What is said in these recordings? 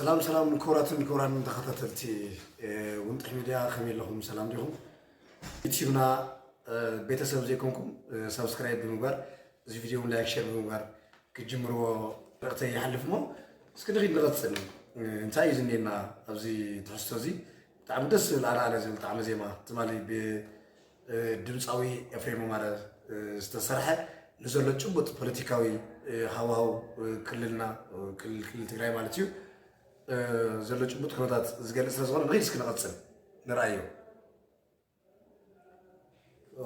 ሰላም ሰላም ክቡራትን ክቡራን ተኸታተልቲ፣ እ፣ ውንጥሕ ሚድያ ከመይ ኣለኹም? ሰላም ዲኹም? ዩቲዩብና፣ እ፣ ቤተሰብ ዘይኮንኩም፣ እ፣ ሳብስክራይብ ብምግባር እዚ ቪድዮ እውን ላይክ ሼር ብምግባር ክትጅምርዎ መልእኽተይ ይሓልፍ እሞ እስኪ ንኺድ ንቐጽል። እ፣ እንታይ እዩ ዝኒኤና ኣብዚ ትሕዝቶ እዚ? ብጣዕሚ ደስ ዝብል ኣነ ኣነ ዝብል ጣዕመ ዜማ ትማሊ ብ ድምፃዊ ኤፍሬም ኣማረ ዝተሰርሐ ንዘሎ ጭቡጥ ፖለቲካዊ ሃዋህው ክልልና፣ ክልል ትግራይ ማለት እዩ፣ ዘሎ ጭቡጥ ኩነታት ዝገልፅ ስለዝኾነ ንኺድ እስኪ ንቐፅል ንርኣዮ።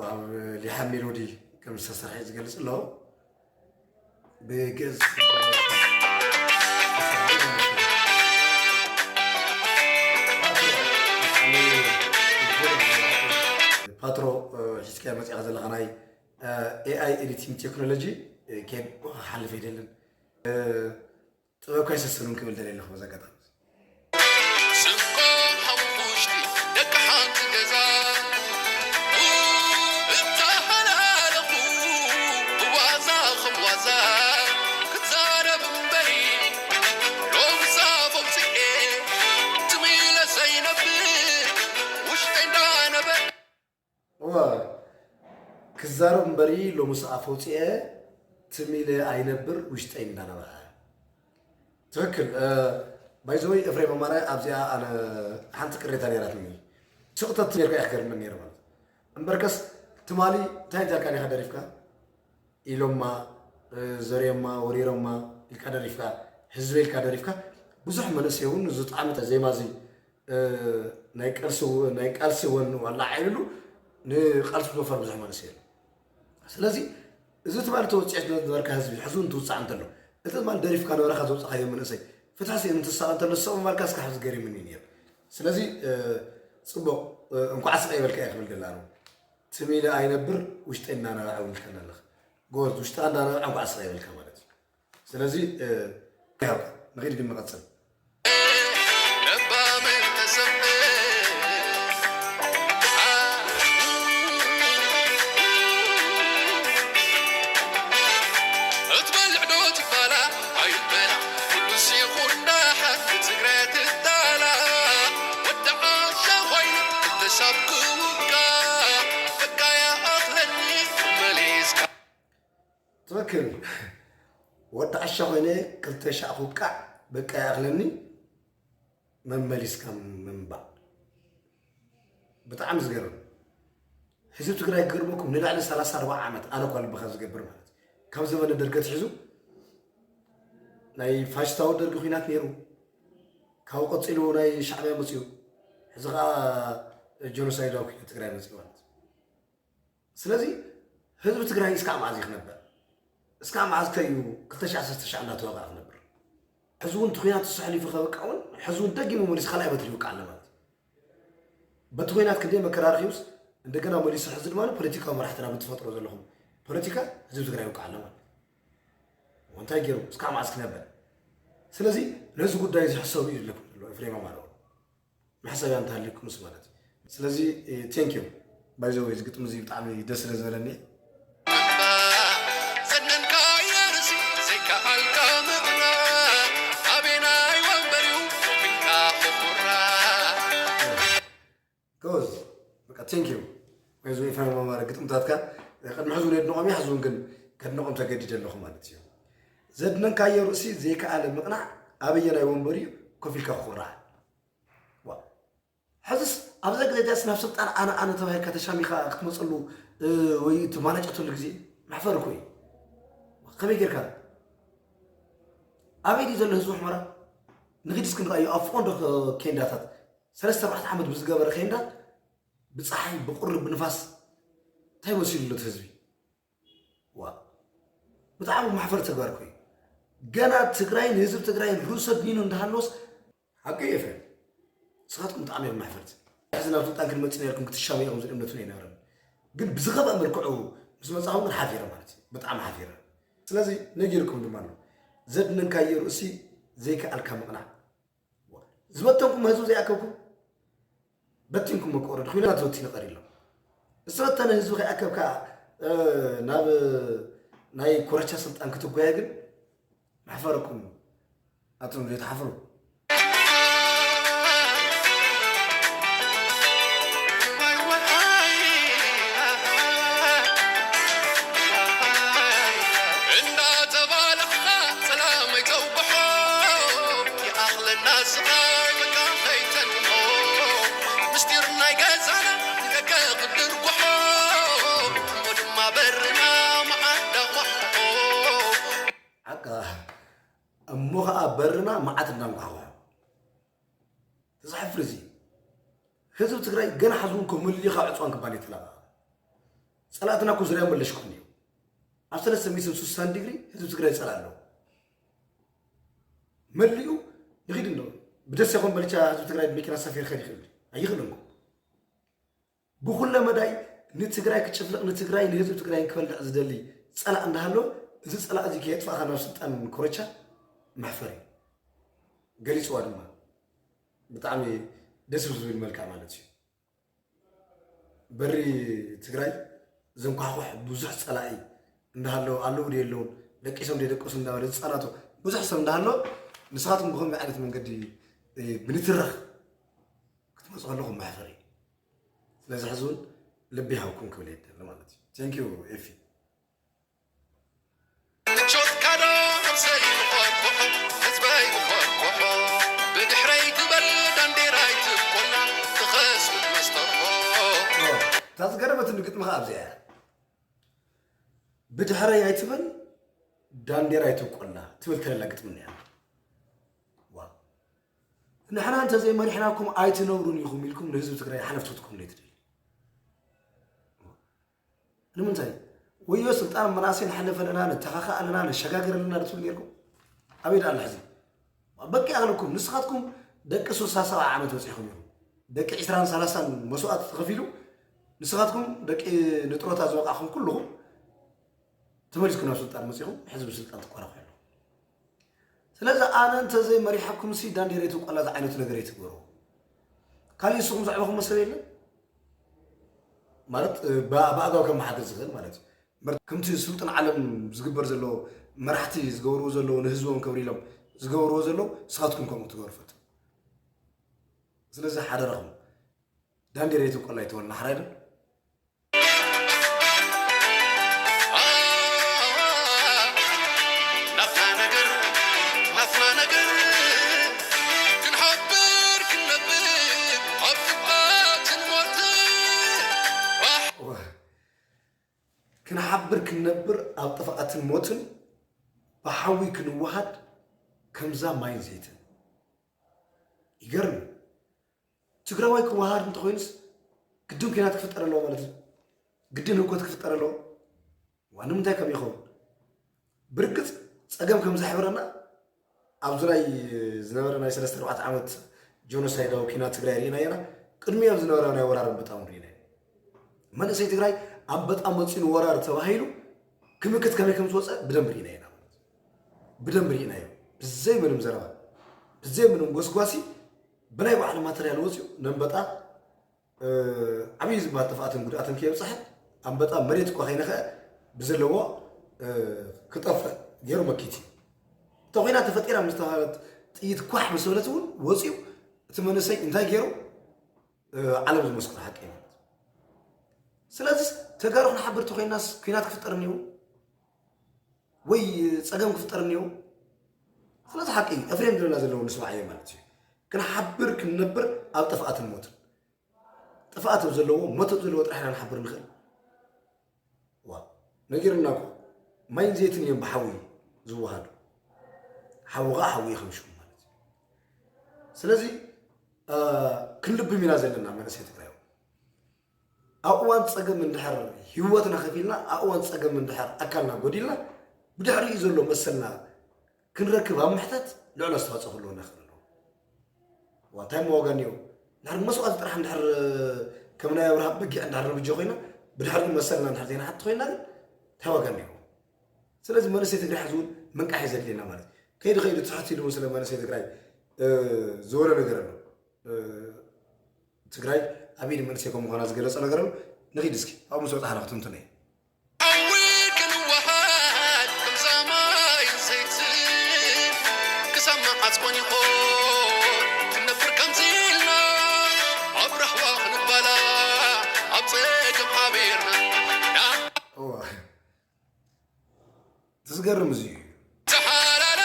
ኣብ ሊሓ ሜሎዲ ከም ዝተሰርሐ ዝገልፅ ኣሎ። ብግእዝ ፓትሮ ሒዝካዮ መፂእኻ ዘለኻ ናይ ኤኣይ ኤዲቲንግ ቴክኖሎጂ ኬድ ክሓልፍ ኣይደልን። ጥበብካ ይሰስን ክብል ደልየ ኣለኹ በዚ ኣጋጣሚ። ስቆም ሓሙሽቲ ደቂ ሓንቲ ገዛ እተሃላለኹ ብዋዛ ከም ዋዛ ክዛረብ እምበሪ ሎምሳ ፈውፅኤ ትም ኢለ ዘይነብር ውሽጠይ እንዳነበረ እዋ ክዛረብ እምበሪ ሎምሳ ፈውፅኤ ትም ኢለ ኣይነብር ውሽጠይ እንዳነበረ። ትክክል። ባይዘወይ ኤፍሬም ኣማረ ኣብዚኣ ኣነ ሓንቲ ቅሬታ ነይራትኒ። ስቕተት ነርካ ኢኻ ገርመን ነይረ ማለት እምበርከስ ትማሊ እንታይ እንታይ ኢልካ ደሪፍካ ኢሎማ ዘርዮማ ወሪሮማ ኢልካ ደሪፍካ ህዝበ ኢልካ ደሪፍካ ብዙሕ መንእሰይ እውን እዚ ጣዕሚ ዜማ እዚ ናይ ቃልሲ ወን ዋላ ዓይብሉ ንቃልሲ ዝወፈር ብዙሕ መንእሰይ ኣሎ። ስለዚ እዚ ትማሊ ተወፂዐ ዝነበርካ ህዝቢ ሕዚ እውን ትውፃዕ እንተሎ እቲ ትማሊ ደሪፍካ ነበረካ ዘውፃካዮ መንእሰይ ፍትሒ ስኢኑ እንትሳቐ እንተሎ ዝሰቕ ምባልካ እስካ ሕዚ ገሪምኒ ነይሩ። ስለዚ ፅቡቕ እንኳዕ ስቐ ይበልካ እየ ክብል ደላ ነው። ትም ኢለ ኣይነብር ውሽጠይ እናነባዐ እውን ከና ኣለኻ ጎበዝ ውሽጥኻ እንዳነባዐ እንኳዕ ስቐ ይበልካ ማለት እዩ። ስለዚ ንኺድ ግን ንቐፅል። ትክክል። ወዲ ዓሻ ኮይነ ክልተ ሻዕ ክውቃዕ በቃ ይኣኽለኒ መመሊስካ ምንባዕ። ብጣዕሚ ዝገርም። ህዝቢ ትግራይ ክገርመኩም ንላዕሊ ሰላሳ ኣርባዓ ዓመት ኣነ እኳ ልብኻ ዝገብር ማለት ካብ ዘበነ ደርገት ሒዙ ናይ ፋሽስታዊ ደርጊ ኩናት ነይሩ። ካብኡ ቀፂሉ ናይ ሻዕብያ መፅኡ ሕዚ ከዓ ጀኖሳይዳዊ ኩናት ትግራይ መፅኡ ማለት ስለዚ ህዝቢ ትግራይ እስካብ መዓዝ ክነብር? እስካብ መዓዝ ከዩ ክልተ ሽሕ ዓሰርተ ሽሕ እንዳተዋጋ ክነብር? ሕዚ እውን እቲ ኩናት ተሳሕሊፉ ከበቃ እውን ሕዚ እውን ደጊሙ መሊስ ካልኣይ በትሪ ይውቃ ኣሎ ማለት እዩ። በቲ ኩናት ክንደይ መከራ ረኪቡስ እንደገና መሊሱ ሕዚ ድማ ፖለቲካዊ መራሕትና ብትፈጥሮ ዘለኹም ፖለቲካ ህዝቢ ትግራይ ይውቃ ኣሎ ማለት እዩ። እንታይ ገይሩ እስካብ መዓዝ ክነብር? ስለዚ ነዚ ጉዳይ እዚ ሕሰቡ እዩ ዝብለኩም ዘሎ ኤፍሬም ኣማረ። መሕሰብያ እንተሃልዩኩምስ ማለት እዩ። ስለዚ ቴንክ ዩ ባይዘወይ እዚ ግጥሚ እዚ ብጣዕሚ ደስ ስለ ዝበለኒ ዘነንካዮ ርእሲ ዘይከኣልካ ምቕናእ ኣበናይ ወንበር እዩ ኮፍ ኢልካ ክኹራዕ። ጎበዝ በቃ ቴንክ ዩ። ባይዘወይ ኤፍሬም ኣማረ ግጥምታትካ ቅድሚ ሕዚ እውን የድንቖም እየ ሕዚ እውን ግን ከድንቖም ተገዲደ ኣለኹ ማለት እዩ። ዘድነንካዮ ርእሲ ዘይከኣለ ምቕናዕ ኣበየናይ ወንበር እዩ ኮፍ ኢልካ ክኹራዕ። ሕዝስ ኣብዛ ግዜ እዚኣስ ናብ ስልጣን ኣነ ኣነ ተባሂልካ ተሻሚኻ ክትመፀሉ ወይ ትማናጨተሉ ግዜ መሕፈሪ እኮ እዩ። ከመይ ጌርካ ኣበይ ድዩ ዘሎ ህዝቢ ሑመራ? ንኺድ እስኪ ንርኣዮ ኣብ ፍቖንዶ ኬንዳታት ሰለስተ ኣርባዕተ ዓመት ብዝገበረ ኬንዳ ብፀሓይ ብቁሪ ብንፋስ እንታይ መሲሉ ኣሎ እቲ ህዝቢ? ዋ ብጣዕሚ መሕፈሪ ተግባር እኮ እዩ። ገና ትግራይን ህዝቢ ትግራይን ርእሱ ኣድኒኑ እንዳሃለወስ ሓቂ እዩ ኤፍሬም። ንስኻትኩም ብጣዕሚ ኢኹም መሕፈርቲ። ሕዚ ናብ ስልጣን ክንመፅእ ነርኩም ክትሻሙ ኢኹም ዝብል እምነት እውን ኣይነበረን። ግን ብዝኸፍአ መልክዑ ምስ መፃኹም ግን ሓፊረ ማለት እዩ። ብጣዕሚ ሓፊረ። ስለዚ ነጊርኩም ድማ ኣሎ ዘድነንካዮ ርእሲ ዘይከኣልካ ምቕናዕ። ዝበተንኩም ህዝቢ ዘይኣከብኩም በቲንኩም መቆረድ ኩናት ዘውቲ ነቐር ኢሎም ዝተበተነ ህዝቢ ከይኣከብካ ናብ ናይ ኮረቻ ስልጣን ክትጓየ ግን መሕፈረኩም ኣቶም ዘይትሓፍሩ። እናስኻ በቃ ከይተንቆ ምስጢር ናይ ገዛና ንደቀ ክትድርጉሖ እሞ ድማ በርና መዓዳ ኳሕኩሖ። ሓቃ እሞ ኸዓ በርና መዓት እንዳንኳሕኳሖ። ተዘሕፍር እዚ ህዝብ ትግራይ ገና ሓዝውን ኮ መሊኻ ዕፅዋን ክባል የተላባ ጸላእትና እኮ ዙሪያ መለሽኩም እዩ። ኣብ ሰለስተ ሚእትን ስሳን ዲግሪ ህዝብ ትግራይ ጸላእ ኣለዎ። መሊኡ ንኺድ እንዶ ብደስ ይኹን በልቻ ህዝብ ትግራይ ብመኪና ሳፊር ኸድ ይኽእል ኣይኽእልን እኮ። ብኹለ መዳይ ንትግራይ ክጭፍልቕ ንትግራይ ንህዝብ ትግራይ ክበልዕ ዝደሊ ጸላእ እንዳሃለወ እዚ ጸላእ እዚ ከየጥፋእኻ ናብ ስልጣን ኮረቻ መሕፈር እዩ። ገሊፅዋ ድማ ብጣዕሚ ደስ ዝብል መልክዕ ማለት እዩ። በሪ ትግራይ ዘንኳሕኩሕ ብዙሕ ጸላኢ እንዳሃለወ ኣለዉ ዶ የለውን ደቂሶም ዶ ደቀሱ እንዳበለ ዝጻናቶ ብዙሕ ሰብ እንዳሃሎ ንስኻትኩም ብኸመይ ዓይነት መንገዲ ብንትረኽ ክትመፁ ከለኹም መሕፈሪ። ስለዚ ሕዚ እውን ልቢ ይሃብኩም ክብል የደሊ ማለት እዩ። ቴንኪዩ ኤፊ። ምቾትካ ዶ ነብሰይ ይኾርኩሖ፣ ህዝበይ ይኾርኩሖ። ብድሕረይ ትበል ዳንዴራይ ትቆላ፣ ትኸስብ መስተርሖ። እታ ዝገረመትኒ ግጥሚ ኸዓ ኣብዚኣ እያ። ብድሕረይ ኣይትበል ዳንዴራይ ትቆላ ትብል ከለላ ግጥሚ እኒኣ። ዋ። ንሕና እንተዘይመሪሕናኩም ኣይትነብሩን ኢኹም ኢልኩም ንህዝቢ ትግራይ ሓለፍትኩም ዘይትደልዩ። ንምንታይ? ወዮ ስልጣን መናእሰይ ንሓልፍ ኣለና፣ ንተኻኸእ ኣለና፣ ንሸጋገር ኣለና ዶ ትብሉ ነይርኩም? ኣበይ ደኣ ኣሎ ሕዚ? በቂ ኣኽለኩም። ንስኻትኩም ደቂ ስሳ ሰብዓ ዓመት በፂሕኩም ኢኹም። ደቂ ዒስራን ሰላሳን መስዋእቲ ተኸፊሉ፣ ንስኻትኩም ደቂ ንጥሮታ ዝበቃዕኹም ኩልኹም ተመሊስኩም ናብ ስልጣን መፂኹም፣ ሕዚ ብስልጣን ትቆራኹ ኣለኹም። ስለዚ ኣነ እንተዘይመሪሐኩም ሲ ዳንዴር ኣይትውቀላ ዝዓይነቱ ነገር ኣይትግበሩ። ካሊእ ንስኹም ዘዕበኹሞ ሰብ የለን ማለት እ፣ ብኣ- ብኣጋው ከመሓድር ዝኽእል ማለት እዩ። እምበር ከምቲ ስልጡን ዓለም ዝግበር ዘሎ መራሕቲ ዝገብርዎ ዘለዉ ንህዝቦም ክብሪ ኢሎም ዝገብርዎ ዘለዉ ንስኻትኩም ከምኡ ትገብሩ ፈትኑ። ስለዚ ሓደራኹም ዳንዴር ኣይትውቀላ ኣይትበልና ሓራይ ዶ? ናትና ነገር ናትና ነገር ክንሓብር ክንነብር ኣብ ጥፍኣትን ሞትን። ክንሓብር ክንነብር ኣብ ጥፍኣትን ሞትን ብሓዊ ክንወሃድ ከምዛ ማይን ዘይትን። ይገርም። ትግራዋይ ክወሃድ እንተኾይኑስ ግድን ኩናት ክፍጠር ኣለዎ ማለት እዩ። ግድን ህውከት ክፍጠር ኣለዎ። ዋ ንምንታይ ከም ይኸውን? ብርግፅ ፀገም ከም ዘሕበረና ኣብዚ ናይ ዝነበረ ናይ ሰለስተ ኣርባዕተ ዓመት ጆኖሳይዳዊ ኩናት ትግራይ ርኢና ኢና። ቅድሚኡ ኣብ ዝነበረ ናይ ወራር ኣንበጣ እውን ርኢና ኢና። መንእሰይ ትግራይ ኣንበጣ መፂኡ ንወራር ተባሂሉ ክምክት ከመይ ከም ዝወፀ ብደንብ ርኢና ኢና ማለት እዩ። ብደንብ ርኢናዮ። ብዘይ ምንም ዘረባ ብዘይ ምንም ጎስጓሲ ብናይ ባዕሉ ማተርያል ወፂኡ ነንበጣ እ፣ ዓብዪ ዝበሃል ጥፍኣትን ጉድኣትን ከየብፅሐ ኣንበጣ መሬት እኳ ከይነኸአ ብዘለዎ እ፣ ክጠፍእ ገይሩ መኪት እዩ። እታ ኮይና ተፈጢራ ምስ ተባሃለት ጥይት ኳሕ ምስ በለት እውን ወፂኡ እቲ መንእሰይ እንታይ ገይሩ እ፣ ዓለም ዝመስክሮ ሓቂ እዩ ማለት እዩ። ስለዚ ተጋሩ ክንሓብር ተኮይናስ ኩናት ክፍጠር እኒዎ ወይ ፀገም ክፍጠር እኒዎ። ስለዚ ሓቂ እዩ ኤፍሬም ዝብለና ዘለዎ ንስማዓዮ ማለት እዩ። ክንሓብር ክንነብር ኣብ ጥፍኣትን ሞትን ጥፍኣት ኣብ ዘለዎ ሞት ኣብ ዘለዎ ጥራሕ ኢና ንሓብር ንኽእል። ዋ ነጊርና እኮ ማይን ዘይትን እዮም ብሓዊ ዝወሃዱ። ሓዊ ከዓ ሓዊ እዩ ከም ሽሙ ማለት እዩ። ስለዚ እ፣ ክንልብም ኢና ዘለና መንእሰይ ትግራይ ኣብ እዋን ፀገም እንድሕር ህይወትና ከፊልና ኣብ እዋን ፀገም እንድሕር ኣካልና ጎዲልና ብድሕሪኡ ዘሎ መሰልና ክንረክብ ኣብ ምሕታት ልዕሎ ኣስተዋፅኦ ክህልወና ክእል ኣለዎ። ዋ እንታይ መዋጋ እኒኦ? ድሕሪ መስዋእቲ ጥራሕ እንድሕር ከም ናይ ኣብርሃ በጊዕ እንድሕር ንብጆ ኮይና ብድሕሪኡ መሰልና እንድሕር ዘይንሓቲ ኮይና ግን እንታይ ዋጋ እኒኦ? ስለዚ መንእሰይ ትግራይ ሕዚ እውን ምንቃሕ እዩ ዘድልየና ማለት እዩ። ከይዲ ከይዲ ትሕት ኢሉ እውን ስለ መንእሰይ ትግራይ እ፣ ዝበሎ ነገር ኣሎ። እ፣ ትግራይ ኣብ ኢድ መንእሰይ ከም ምዃና ዝገለጸ ነገር ኣሎ። ንኺድ እስኪ ኣብኡ ምስ በጻሕና ክትንትኖ እየ። ሓዊ ክንወሃድ ከምዛ ማይን ዘይትን ክሳብ መዓስ ኮን ይኾን ክንነብር ከምዚ ኢልና ኣብ ራህዋ ክንባላዕ ኣብ ጸገም ሓቢርና እዋ፣ እቲ ዝገርም እዚ እዩ። ተሓላለ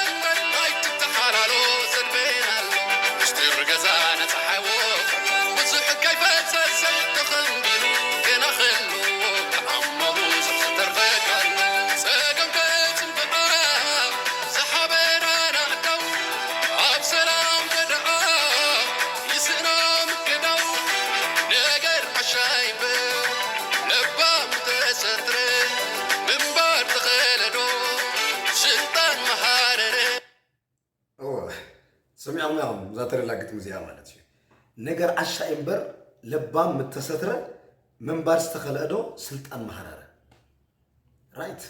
ኣይትተሓላሎ ዘንበናሎ ሰሚዖም ኢኹም እዛ ተደላ ግጥሚ እዚኣ ማለት እዩ። ነገር ዓሻ እምበር ለባም ምተሰትረ፣ ምንባር ዝተኸልአ ዶ ስልጣን መሃረረ። ራይት።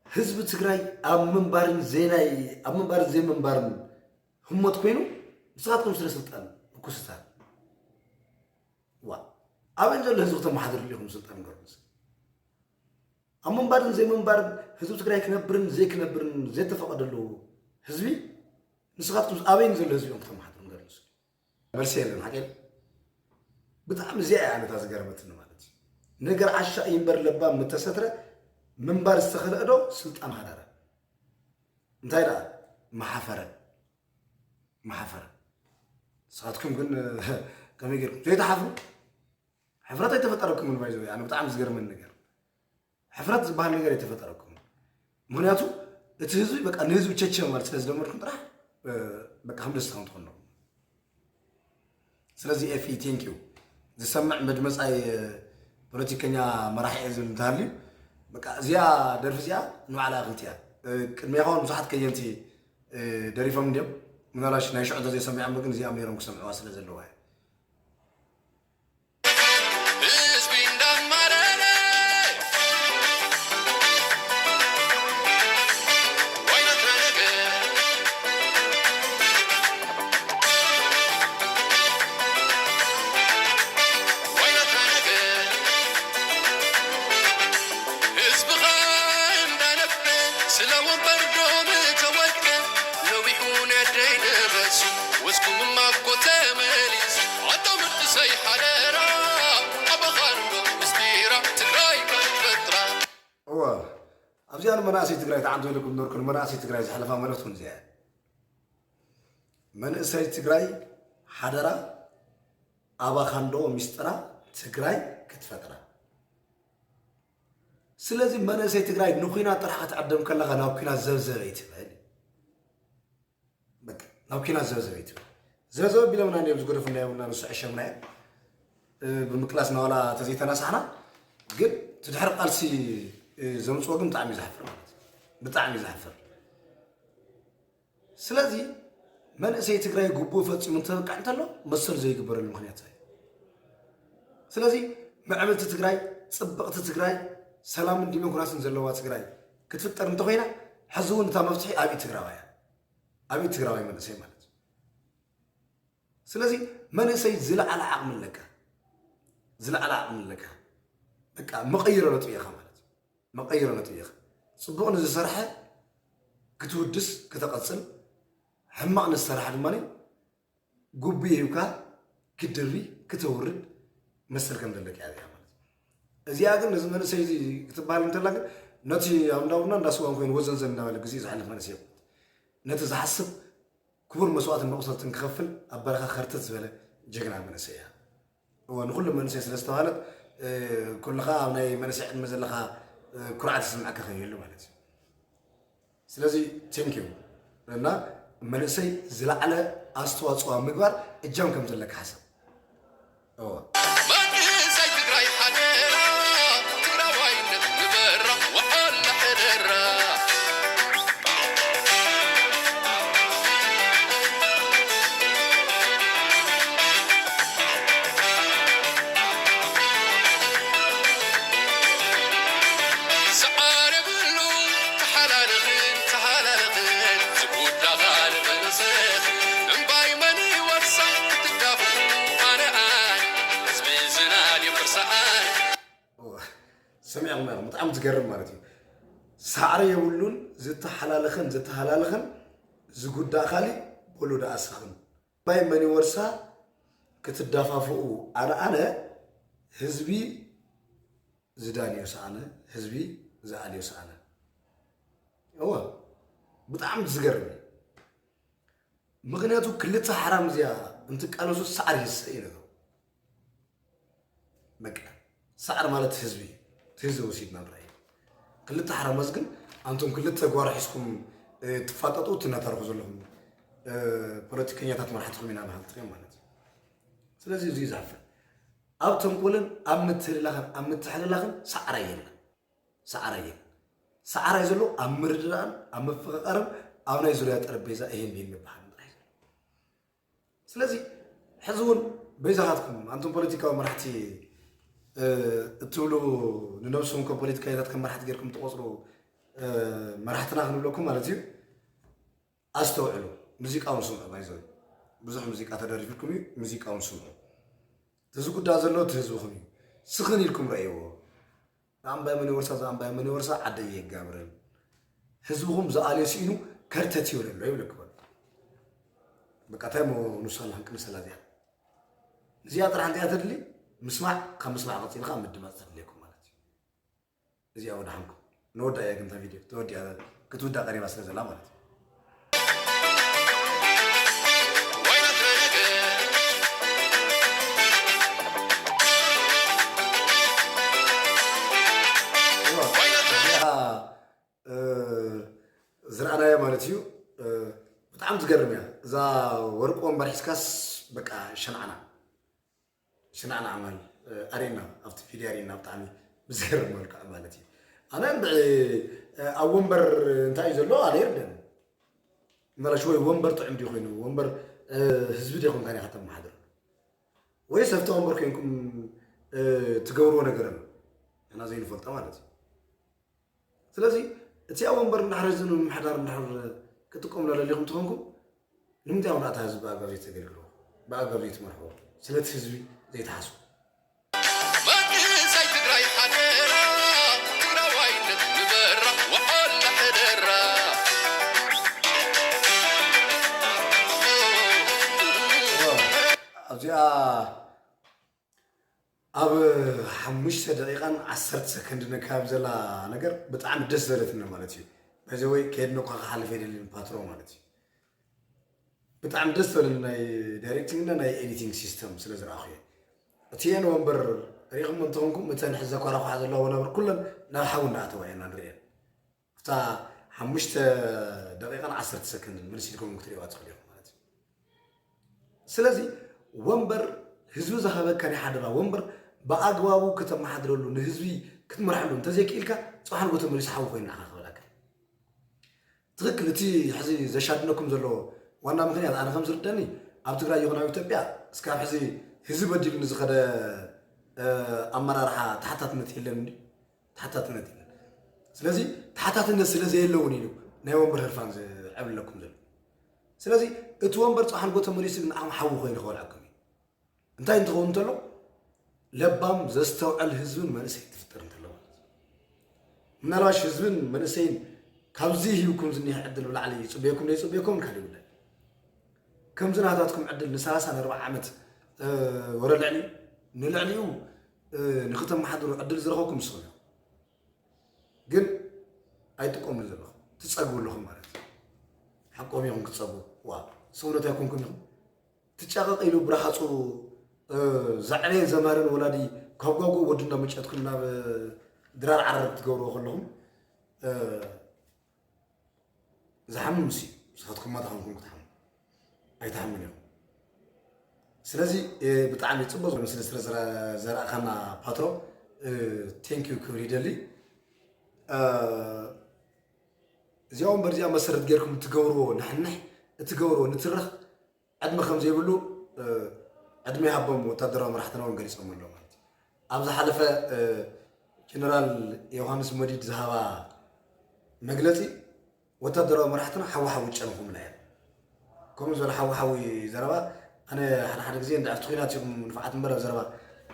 ህዝቢ ትግራይ ኣብ ምንባርን ዘይናይ ኣብ ምንባርን ዘይምንባርን ህሞት ኮይኑ፣ ንስኻትኩም ስለ ስልጣን ምኩስታን። ዋ፣ ኣበይ ዘሎ ህዝቢ ክተመሓድርሉ ኢኹም ስልጣን ገርምስ? ኣብ ምንባርን ዘይምንባርን ህዝቢ ትግራይ ክነብርን ዘይክነብርን ዘይተፈቐደሉ ህዝቢ፣ ንስኻትኩም ኣበይ ንዘሎ ህዝቢ እዮም ክተመሓድሩ ገርምስ? መልሲ የለን ሓቀይ። ብጣዕሚ እዚኣ እያ ነታ ዝገርመትኒ ማለት እዩ። ነገር ዓሻ እዩ እምበር ለባም ምተሰትረ፣ ምንባር ዝተኸልአ ዶ ስልጣን ሃረረ። እንታይ ደኣ መሓፈረ፣ መሓፈረ። ንስኻትኩም ግን ከመይ ገይርኩም ዘይትሓፍሩ? ሕፍረት ኣይተፈጠረኩምን። ባይዘ ኣነ ብጣዕሚ ዝገርመን ነገር ሕፍረት ዝበሃል ነገር ኣይተፈጠረኩምን። ምክንያቱ እቲ ህዝቢ በቃ ንህዝቢ ቸቸ ማለት ስለ ዝለመድኩም ጥራሕ በቃ ከም ደስታ ከም ትኾኑ። ስለዚ ኤፊ ቴንክ ዩ ዝሰምዕ መድመፃይ ፖለቲከኛ መራሒ እየ ዝብል እንተሃልዩ በቃ እዚኣ ደርፊ እዚኣ ንባዕላ ክልቲያ ቅድሚያ ኸውን ብዙሓት ከየንቲ ደሪፎም እንዲዮም። ምናልባሽ ናይ ሽዑ እንተዘይሰሚዖም ግን እዚኣም ነይሮም ክሰምዕዋ ስለ ዘለዋ እየ። ህዝቢ እንዳማረረ ዋይናትና ነገር ዋይናትና ነገር ህዝብኻ እንዳነፈ ስለ ወንበር ዶ ምተወድቀ ነዊሑ ነደይ ንበሱ ወስኩም ማኮ ተመሊስ ኣቶ ምርትሰይ ሓደራ ኣባኻንዶ ምስጢራ ትግራይ ክትፈጥራ። እወ ኣብዚኣ ንመናእሰይ ትግራይ ተዓንቶ ኢለኩም ነበርኩ። ንመናእሰይ ትግራይ ዝሓለፋ መልእኽቲ እውን እዚኣ እያ። መንእሰይ ትግራይ ሓደራ ኣባኻንዶ ሚስጥራ ትግራይ ክትፈጥራ። ስለዚ መንእሰይ ትግራይ ንኩናት ጥራሕ ክትዕደም ከለኻ ናብ ኩናት ዘብዘበ ይትበል። በቃ ናብ ኩናት ዘብዘበ ይትበል። ዘብዘበ ቢሎምና እንዲዮም ዝገደፉና የብልና ንሱ ዕሸምና እዮም። እ፣ ብምቅላስ ናዋላ ተዘይተናሳሕና ግን እቲ ድሕሪ ቃልሲ እ፣ ዘምፅዎ ግን ብጣዕሚ እዩ ዘሕፍር ማለት እዩ። ብጣዕሚ እዩ ዘሕፍር። ስለዚ መንእሰይ ትግራይ ግቡእ ፈፂሙ እንተበቃዕ እንተሎ መሰል ዘይግበረሉ ምክንያት እዩ። ስለዚ ምዕብልቲ ትግራይ፣ ፅብቕቲ ትግራይ፣ ሰላምን ዲሞክራስን ዘለዋ ትግራይ ክትፍጠር እንተኮይና ሕዚ እውን እታ መፍትሒ ኣብ ኢድ ትግራዋይ እያ። ኣብ ኢድ ትግራዋይ መንእሰይ ማለት እዩ። ስለዚ መንእሰይ ዝለዓለ ዓቕሚ ኣለካ፣ ዝለዓለ ዓቕሚ ኣለካ። በቃ መቐይሮ ነጥቢ ኢኻ ማለት እዩ። መቐይሮ ነጥቢ ኢኻ። ፅቡቕ ንዝሰርሐ ክትውድስ፣ ክተቐፅል፣ ሕማቕ ንዝሰርሐ ድማ ግቡእ ሂብካ ክትድሪ፣ ክተውርድ መሰል ከም ዘለካ እያ ማለት እዩ። እዚኣ ግን ነዚ መንእሰይ እዚ ክትበሃል እንተላ ግን ነቲ ኣብ እንዳቡና እንዳስዋን ኮይኑ ወዘንዘን እንዳበለ ግዜ ዘሕልፍ መንእሰይ ይኹን ነቲ ዝሓስብ ክቡር መስዋእትን መቑሰልትን ክኸፍል ኣብ በረኻ ከርተት ዝበለ ጀግና መንእሰይ እያ። እወ፣ ንኹሉ መንእሰይ ስለ ዝተባህለት፣ እ፣ ኩልኻ ኣብ ናይ መንእሰይ ዕድመ ዘለኻ፣ እ፣ ኩርዓት ይስምዐካ ከይህሉ ማለት እዩ። ስለዚ ቴንክ ዩ እና መንእሰይ ዝለዓለ ኣስተዋፅኦ ኣብ ምግባር እጃም ከም ዘለካ ሓሰብ። እወ። መንእሰይ ትግራይ ሓደራ፣ ትግራዋይነት ንበራ፣ ወዓላ ሕደራ። ሰዓረ ብሉ ተሓላለኽን ተሃላለኽን ዝጉዳኻ ንመንሰኽ እምባይ መን ይወርሳ ክትዳፉ ኣነ ኣነ ህዝቢ ዝናድ የምርሳ ኣነ። እወ፣ ሰሚዕኹም ኢኹም። ብጣዕሚ ዝገርም ማለት እዩ። ሳዕሪ የብሉን ዝተሓላለኸን ዝተሃላለኸን ዝጉዳእ ካሊእ በሉ ደኣ ስኽን። እምባይ መን ይወርሳ ክትዳፋፍኡ ኣነ ኣነ ህዝቢ ዝዳልዮ ሰኣነ፣ ህዝቢ ዝኣልዮ ሰኣነ። እወ፣ ብጣዕሚ ዝገርም እዩ። ምኽንያቱ ክልተ ሓራም እዚኣ እንትቃለሱ ሳዕሪ ይስእ እዩ ነገሩ። በቃ ሳዕሪ ማለት ህዝቢ እዩ። እቲ ህዝቢ ወሲድና ንረኣይ። ክልተ ሓራማዝ ግን ኣንቱም ክልተ ጓሮ ሒዝኩም፣ እ፣ ትፋጠጡ ትነታርኹ ዘለኹም፣ እ፣ ፖለቲከኛታት መራሕትኹም ኢና በሃልቲ እዮም ማለት እዩ። ስለዚ እዚ እዩ ዘሕፍር። ኣብ ተንኮልን ኣብ ምትህልላኽን ኣብ ምትሕልላኽን ሰዓራይ የለን። ሰዓራይ የለን። ሰዓራይ ዘሎ ኣብ ምርድዳእን ኣብ ምፍቕቓርን ኣብ ናይ ዙርያ ጠረጴዛ እሂን ብሂን ምብሃልን ጥራይ። ስለዚ ሕዚ እውን በይዛኻትኩም ኣንቱም ፖለቲካዊ መራሕቲ እትብሉ፣ ንነብስኩም ከም ፖለቲካዊታት ከም መራሕቲ ጌርኩም ትቆፅሩ መራሕትና ክንብለኩም ማለት እዩ። ኣስተውዕሉ። ሙዚቃ እውን ስምዑ። ባይዘ ብዙሕ ሙዚቃ ተደሪፍልኩም እዩ። ሙዚቃ እውን ስምዑ። እቲ ዝጉዳእ ዘሎ እቲ ህዝብኹም እዩ። ስኽን ኢልኩም ረእይዎ። ንኣምባይ መን ይወርሳ፣ ዝኣምባይ መን ይወርሳ፣ ዓደይ የጋብረን። ህዝብኹም ዝኣልዮ ስኢኑ ከርተት ይበለሎ ይብለኩም። በቃ እንታይ ሞ ንሱ ኣላ ክንቅንሰላ እዚኣ። እዚኣ ጥራሕ እንቲኣ ተድሊ ምስማዕ፣ ካብ ምስማዕ ቀፂልካ ምድማፅ ተድልየኩም ማለት እዩ። እዚኣ ወደ ሓንኩም ንወዳ እያ ግን እታ ቪድዮ ተወዲኣ ክትውዳ ቀሪባ ስለ ዘላ ማለት እዩ። ዝረኣናዮ ማለት እዩ። ብጣዕሚ ትገርም እያ እዛ ወርቂ ወንበር ሒዝካስ በቃ ሸንዓና ሽናዕና ኣማን ኣሬና ኣብቲ ቪድዮ ኣሬና ብጣዕሚ ብዝገርም መልክዑ ማለት እዩ። ኣነ እንድዒ ኣብ ወንበር እንታይ እዩ ዘሎ ኣነ ይርደን መለሽ ወይ ወንበር ጥዑም ድዩ ኮይኑ ወንበር ህዝቢ ድዩ ኮንካ ዲኻ ተመሓድር ወይ ሰፍተ ወንበር ኮይንኩም ትገብርዎ ነገር ኣሎ እና ዘይንፈልጦ ማለት እዩ። ስለዚ እቲ ኣብ ወንበር እንድሕር ህዝቢ ንምምሕዳር እንድሕር ክትጥቀሙላ ደሊኹም ትኾንኩም ንምንታይ እውን ኣታ ህዝቢ ብኣግባብ ዘይተገልግሎ ብኣግባብ ዘይትመርሕዎ ስለቲ ህዝቢ ዘይትሓስቡ መንእሰይ ትግራይ ሓደራ ትግራዋይነት ንበራ ወዓላ ሕደራ ኣብዚኣ ኣብ ሓሙሽተ ደቂቃን ዓሰርተ ሰከንድን ኣካባቢ ዘላ ነገር ብጣዕሚ ደስ ዘበለትኒ ማለት እዩ። በዚ ወይ ከየድነኳ ክሓልፍ የደልን ፓትሮ ማለት እዩ። ብጣዕሚ ደስ ዘበለኒ ናይ ዳይሬክቲንግ እና ናይ ኤዲቲንግ ሲስተም ስለ ዝረኣኹ እየ። እቲኤን ወንበር ሪኢኹም እንተኾንኩም እተን ሕዚ ዘኳራኳሓ ዘለዋ ወናብር ኩለን ናብ ሓዊ እናኣተዋ እየና ንሪኤን። ኣብታ ሓሙሽተ ደቂቃን ዓሰርተ ሰከንድን መልሲ ኢልኩም ክትሪእዋ ትኽእሉ ኢኹም ማለት እዩ። ስለዚ ወንበር ህዝቢ ዝሃበካ ናይ ሓደራ ወንበር ብኣግባቡ ከተመሓድረሉ ንህዝቢ ክትመርሐሉ እንተዘይክኢልካ ፅባሕ ንጎ ተመሊሱ ሓዊ ኮይኑ ንዓኻ ክበላካ ትኽክል እቲ ሕዚ ዘሻድነኩም ዘሎ ዋና ምክንያት ኣነ ከም ዝርደኒ ኣብ ትግራይ ይኹን ኣብ ኢትዮጵያ እስካብ ሕዚ ህዝቢ በዲሉ ንዝኸደ ኣመራርሓ ተሓታትነት የለን እንዲ ተሓታትነት የለን ስለዚ ተሓታትነት ስለ ዘየለውን እዩ ናይ ወንበር ህርፋን ዝዕብለኩም ዘሎ ስለዚ እቲ ወንበር ፀሓን ጎ ተመሊሱ ንዓኹም ሓዊ ኮይኑ ክበልዐኩም እዩ እንታይ እንትኸውን እንተሎ ለባም ዘስተውዕል ህዝብን መንእሰይ ትፍጠር እንተሎ ማለት ምናልባሽ ህዝብን መንእሰይን ካብዚ ሂብኩም ዝኒህ ዕድል ብላዕሊ ይፅበየኩም ዘይፅበየኩም ካልእ ጉዳይ ከምዚ ናታትኩም ዕድል ንሰላሳ ንኣርባዓ ዓመት ወረ ልዕሊ ንልዕሊኡ ንክተመሓድሩ ዕድል ዝረኸብኩም ንስኹም ኢኹም ግን ኣይጥቀሙሉ ዘለኹም ትፀግቡ ኣለኹም ማለት እዩ ሓቆም ኢኹም ክትፀግቡ ዋ ሰውነት ኣይኮንኩም ኢኹም ትጫቐቕ ኢሉ ብረሃፁ ዘዕበየ ዘማርን ወላዲ ካብ ጓጉ ወዱ እንዳመጨትኩም ናብ ድራር ዓረር ክትገብርዎ ከለኹም ዝሓምም ሲ ንስኻትኩም ማታ ከምኩም ክትሓሙ ኣይትሓምን ኢኹም ስለዚ ብጣዕሚ ፅቡቅ ዝመስል ስለ ዘረእኻና ፓትሮ ቴንኪዩ ክብል ይደሊ እዚኣ ወንበር እዚኣ መሰረት ጌርኩም እትገብርዎ ንሕንሕ እትገብርዎ ንትረኽ ዕድመ ከም ዘይብሉ ዕድመ ይሃቦም ወታደራዊ መራሕትና እውን ገሊፆም ኣሎ ማለት እዩ ኣብ ዝሓለፈ ጀነራል ዮሃንስ መዲድ ዝሃባ መግለፂ ወታደራዊ መራሕትና ሓዊ ሓዊ ጨንኹምና እዮም ከምኡ ዝበለ ሓዊ ሓዊ ዘረባ ኣነ ሓደ ሓደ ግዜ እንዳ ኣብቲ ኩናት ኢኹም ንፋዓት እምበር ኣብ ዘረባ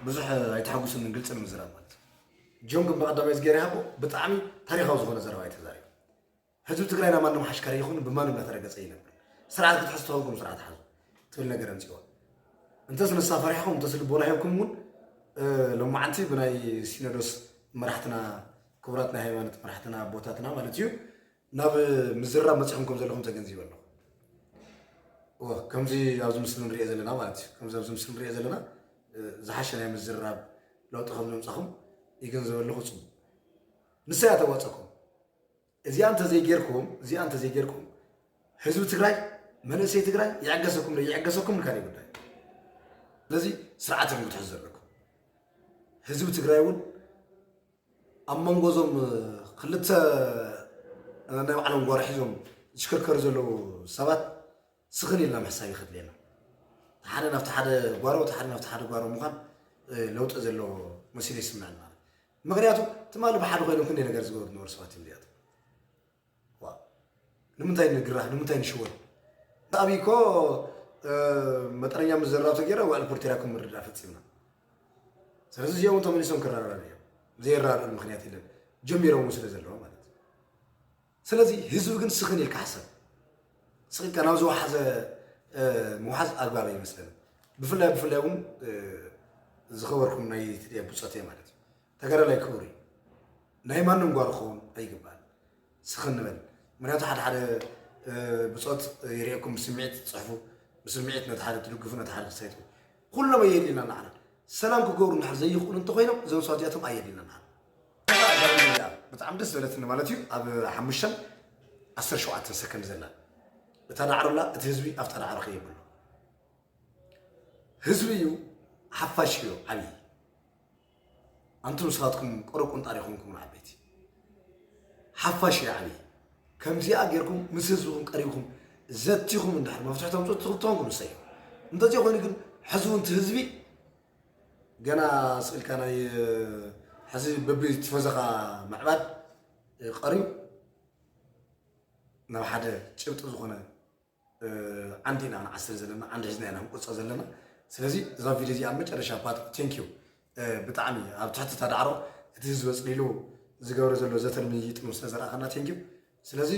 ብዙሕ ኣይተሓጉስን ግልፂ ንምዝራብ ማለት እዩ ጆን ግን ብቀዳማይ ዝገይረ ይሃቦ ብጣዕሚ ታሪካዊ ዝኾነ ዘረባ እዩ ተዛሪቡ ህዝቢ ትግራይ ናብ ማንም ሓሽከር ይኹን ብማንም እናተረገፀ ይነብር ስርዓት ክትሕዝ ተኸንኩም ስርዓት ሓዙ ትብል ነገር ኣምፅዋ እንተስ ንሳ ፈሪሕኹም እንተስ ልቦና ሂብኩም እውን ሎማዓንቲ ብናይ ሲኖዶስ መራሕትና ክቡራት ናይ ሃይማኖት መራሕትና ኣቦታትና ማለት እዩ ናብ ምዝራብ መፂኹም ከም ዘለኹም ተገንዚበ ኣለኹ ከምዚ ኣብዚ ምስሊ ንሪኦ ዘለና ማለት እዩ ከምዚ ኣብዚ ምስሊ ንሪኦ ዘለና ዝሓሸ ናይ ምዝራብ ለውጢ ከም ዘምፃኹም ይገንዘበ ኣለኹ ፅቡቅ ንሳ እያ ተዋፀኩም እዚኣ እንተዘይጌርኩም እዚኣ እንተዘይጌርኩም ህዝቢ ትግራይ መንእሰይ ትግራይ ይዕገሰኩም ዶ ይዕገሰኩም ካልእ ጉዳይ ስለዚ ስርዓት ኢኹም ክትሕዙ ዘለኩም ህዝቢ ትግራይ እውን ኣብ መንጎ እዞም ክልተ ናይ ባዕሎም ጓሮ ሒዞም ዝሽከርከሩ ዘለዉ ሰባት ስኽን ኢልና ምሕሳብ ይኸድልየና ሓደ ናብቲ ሓደ ጓሮ፣ ሓደ ናብቲ ሓደ ጓሮ ምዃን ለውጢ ዘለዎ መሲሉ ይስምዐኒ። ማለት ምኽንያቱ ትማሊ ብሓደ ኮይኖም ክንደይ ነገር ዝገበሩ ዝነበሩ ሰባት እዮም እዚኣቶም። ንምንታይ ንግራህ? ንምንታይ ንሽወል? ኣብይ እኮ መጠነኛ ምዝርራብ ተገይረ ውዕል ፕሪቶርያ ከም ምርዳእ ፈፂምና። ስለዚ እዚኦም ተመሊሶም ክረዳዳእ እዮም። ዘየረዳድእሉ ምክንያት የለን፣ ጀሚሮም ስለ ዘለዉ ማለት እዩ። ስለዚ ህዝቢ ግን ስኽን ኢልካ ሓሰብ። ስኽን ኢልካ ናብ ዝወሓዘ ምውሓዝ ኣግባብ ኣይመስለንን። ብፍላይ ብፍላይ እውን ዝኸበርኩም ናይ ትድያ ብፆት እየ ማለት እዩ። ተጋዳላይ ክቡር እዩ። ናይ ማንም ጓር ክኸውን ኣይግባል። ስኽን ንበል። ምክንያቱ ሓደ ሓደ ብፆት ይርእየኩም ብስምዒት ትፅሕፉ፣ ብስምዒት ነቲ ሓደ ትድግፉ፣ ነቲ ሓደ ትሳይቱ። ኩሎም ኣየድልና ንዓና ሰላም ክገብሩ እንድሕር ዘይኽእሉ እንተኮይኖም እዞም ሰባት እዚኣቶም ኣየድልና ንዓና። ብጣዕሚ ደስ ዝበለትኒ ማለት እዩ። ኣብ ሓሙሽተን ዓሰርተ ሸውዓተን ሰከንድ ዘላ እታ ዳዕሮላ እቲ ህዝቢ ኣብታ ዳዕሮ ከየብሉ ህዝቢ እዩ ሓፋሽ እዩ ዓብዪ። ኣንቱም ንስኻትኩም ቆረቁንጣር ይኾንኩም ዓበይቲ። ሓፋሽ እዩ ዓብዪ። ከምዚኣ ጌርኩም ምስ ህዝብኹም ቀሪብኩም ዘቲኹም እንድሕር መፍትሒ ተምፅኡ ትኽልተኹም ክንሰዮ። እንተዚኣ ኮይኑ ግን ሕዚ እውን እቲ ህዝቢ ገና ስእልካ ናይ ሕዚ በቢ ትፈዘኻ ምዕባድ ቀሪቡ ናብ ሓደ ጭብጢ ዝኾነ ዓንዲ ኢና ንዓስር ዘለና ዓንዲ ሒዝና ኢና ንቁፀ ዘለና። ስለዚ እዛ ቪድዮ እዚኣ መጨረሻ ፓት ቴንኪዩ ብጣዕሚ ኣብ ትሕቲ ተዳዕሮ እቲ ህዝቢ ኣፅሊሉ ዝገብረ ዘሎ ዘተን ምይይጥን ስለ ዘርኣኸና ቴንኪዩ። ስለዚ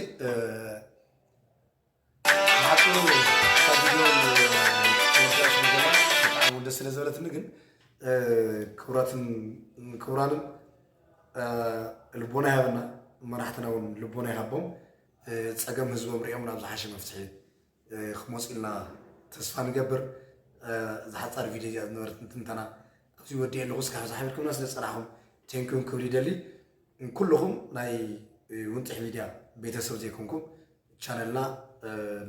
ብሓፂሩ እታ ቪድዮ ብጣዕሚ ደስ ስለ ዝበለትኒ ግን ክቡራትን ክቡራንን ልቦና ይሃበና። መራሕትና እውን ልቦና ይሃቦም። ፀገም ህዝቦም ሪኦም ናብ ዝሓሸ መፍትሒ ክመፁ ኢልና ተስፋ ንገብር። እዛ ሓፃር ቪድዮ እዚኣ ዝነበረት ትንተና ኣብዚ ወዲኤ ኣለኹ። እስካብ ሕዚ ሓቢርኩምና ስለ ዝፀናሕኩም ቴንኪውን ክብል ይደሊ። ኩልኹም ናይ ውንጥሕ ሚድያ ቤተሰብ ዘይኮንኩም ቻነልና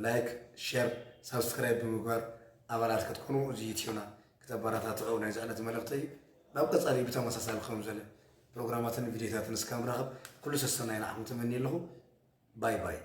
ላይክ፣ ሼር፣ ሳብስክራይብ ብምግባር ኣባላት ክትኮኑ እዚ ዩትዩብና ክተበረታትዑ ናይ ዝዕለት መልእኽቲ እዩ። ናብ ቀፃሊ ብተመሳሳሊ ከም ዝበለ ፕሮግራማትን ቪድዮታትን እስካብ ንራኸብ ኩሉ ሰሰናይ ንዓኹም ተመኒ ኣለኹ። ባይ ባይ።